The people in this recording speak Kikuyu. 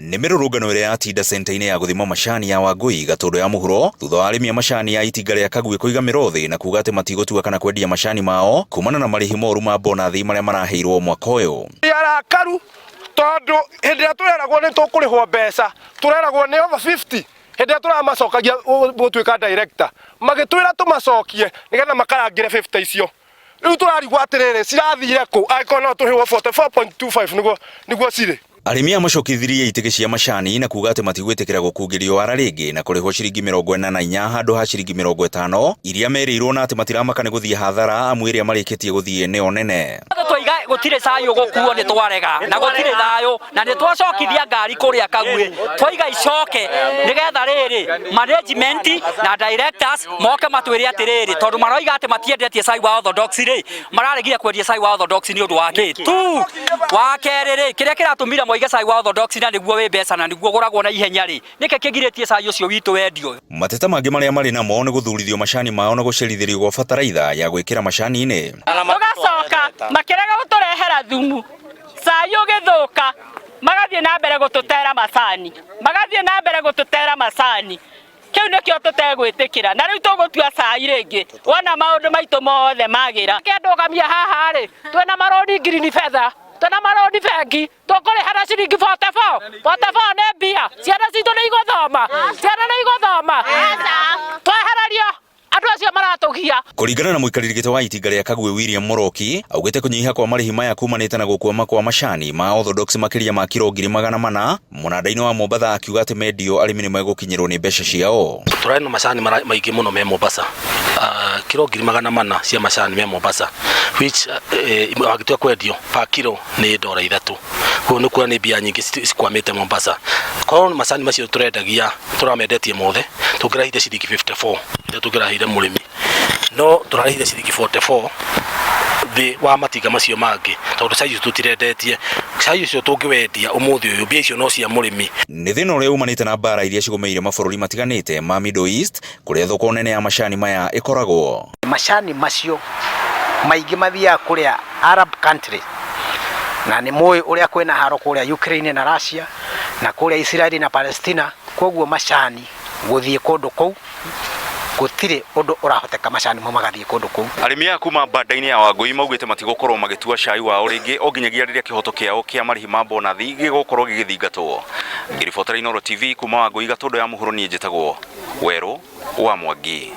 Nĩ mĩrũrũngano ĩrĩa yatinda centa-inĩ ya gũthima macani ya Wangũi Gatũndũ ya mũhuro thutha wa arĩmi a macani a itinga rĩa Kagwĩ kũiga mĩro thĩ na kuga atĩ matigũtua kana kwendia macani mao kumana na marĩhi moru ma bonathi marĩa maraheirwo mwaka ũyũ. Arakaru tondu hindi ĩrĩa tũreragwo nĩ tũkũrĩhwo mbeca tũreragwo nĩ over 50 hindi ĩrĩa tũramacokagia gũtuĩka director magĩtwĩra tũmacokie nĩgetha makarangĩre 50 icio. Rĩu tũrarigwo atĩrĩrĩ, cirathire kũ angĩkorwo no tũhĩrwo 44.25 nĩguo nĩguo cirĩ? Arĩmi aya macokithirie itĩkĩ cia macani na kuga atĩ matigwĩtĩkĩra gũkungĩrio wara rĩngĩ na kũrĩhwo ciringi 44 handũ ha ciringi 50 iria merĩirwo na atĩ matiramaka nĩ gũthiĩ hathara amu ĩrĩa marĩkĩtie gũthiĩ nĩyo nene. Twaiga gũtirĩ cai ũgũkuo nĩ twarega na gũtirĩ thayũ na nĩ twacokithia ngari kũrĩa Kagwĩ, twaiga icoke nĩgetha rĩrĩ management na directors moke matwĩre atĩrĩrĩ, tondũ maroiga atĩ matiendetie cai wa orthodox rĩ, mararegire kwendia cai wa orthodox nĩ ũndũ wa kĩ tu. Wa kerĩ rĩ, kĩrĩa kĩratũmire moige cai wa orthodox na nĩguo wĩ mbeca na nĩguo ũgũragwo na ihenya rĩ, nĩkĩ kĩgirĩtie cai ũcio witũ wendio? Mateta mangĩ marĩa marĩ namo nĩ gũthurithio macani mao na gũcerithĩrio gwa bataraitha ya gwĩkĩra macani-inĩ. Tũgacoka makĩrega gũtũrehera thumu, cai ũgĩthũka, magathiĩ na mbere gũtũtera macani, magathiĩ na mbere gũtũtera macani. Kĩu nĩkĩo tũtegwĩtĩkĩra, na rĩu tũgũtua cai rĩngĩ wona maũndũ maitũ mothe magĩra. Kĩndũgamia haha rĩ, twĩna marũni ngirini betha, twĩna marũni bengi, tũkũrĩha na ciringi 44, 44 nĩ mbia, ciana citũ nĩ igũthoma, ciana nĩ igũthoma, twehererio andũ acio maratũgia. Kũringana na mũikarĩri gĩtĩ wa itinga rĩa Kagwĩ William Mũroki, augĩte kũnyiha kwa marĩhi maya kumanĩte na gũkwama kwa macani ma Orthodox makĩria ma kiro 400,000 mũnanda-inĩ wa Mombatha, akiuga atĩ mendio arĩmi nĩ megũkinyĩrwo nĩ mbeca ciao. Tũrarĩ na macani maingĩ mũno me Mombasa, kiro 400,000 cia macani me Mombasa, which wangĩtua kwendio per kilo nĩ ndora 3, koguo nĩ kuona nĩ mbia nyingĩ cikwamĩte Mombasa. Korwo macani macio tũrendagia tũramendetie mothe, tũngĩrahire ciringi 54 ĩrĩa tũngĩraheire mũrĩmi, no tũrarĩhire ciringi 44 thĩ wa matinga macio mangĩ, tondũ cai ũcio tũtirendetie. Cai ũcio tũngĩwendia ũmũthĩ ũyũ, mbia icio no cia mũrĩmi. Nĩ thĩna ũrĩa umanĩte na mbara iria cigũmĩire mabũrũri matiganĩte ma Middle East kũrĩa thoko nene ya macani maya ĩkoragwo. Macani macio maingĩ mathiaga kũrĩa Arab country, na nĩ mũĩ ũrĩa kwĩna haro kũrĩa Ukraine na Russia na kũrĩa Israel na Palestina, koguo macani gũthiĩ kũndũ kũu gũtirĩ ũndũ ũrahoteka macani mo magathiĩ kũndũ kũu. Arĩmi aya kuma banda-inĩ ya Wangũi maugĩte matigũkorwo magĩtua cai wao rĩngĩ o nginyagia rĩrĩa kĩhoto kĩao kĩa marĩhi ma bonathi gĩgũkorwo gĩgĩthingatwo. Ngĩribotera Inooro TV kuma Wangũi Gatũndũ ya mũhuro, niĩ njĩtagwo Werũ wa Mwangi.